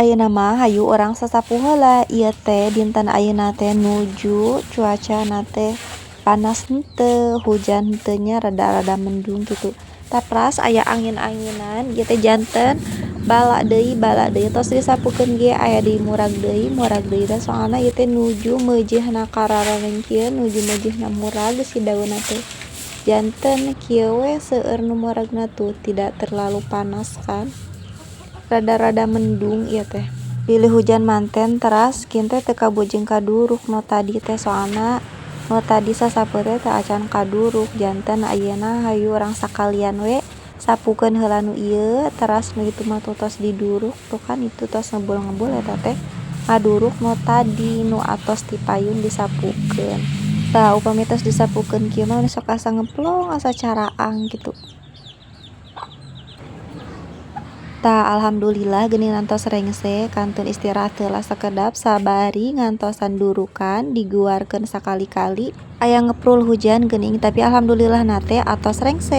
Ayeuna mah hayu urang sasapu heula. Ieu teh dinten ayeuna teh nuju cuacana teh panas henteu, hujan henteu nya, rada-rada mendung kitu. Tapras aya angin-anginan ieu teh, janten bala deui, bala deui. Tos disapukeun ge aya deui murag deui, murag deui teh, soalna ieu teh nuju meujeuhna kararereng kieu, nuju meujeuhna murag si daunna teh. Janten kieu we seueur nu muragna tuh, tidak terlalu panas kan, rada-rada mendung ieu teh. Bilih hujan manten teras kin teh teu kabujeng kaduruk nu tadi teh, soalna nu tadi sasapu teh teu acan kaduruk. Janten ayeuna hayu urang sakalian we sapukeun heula nu ieu, teras nu itu mah tuh tos diduruk tuh kan, itu tos ngebul-ngebul, eta teh ngaduruk nu tadi nu atos ti payun disapukeun. Tah, upami tos disapukeun kieu mah sok asa ngeplong, asa caraang kitu. Tah, alhamdulillah geuningan tos rengse, kantun istirahat heula sakedap sabari ngantosan durukan diguarkeun sakali-kali. Aya ngeprul hujan geuning, tapi alhamdulillah na teh atos rengse.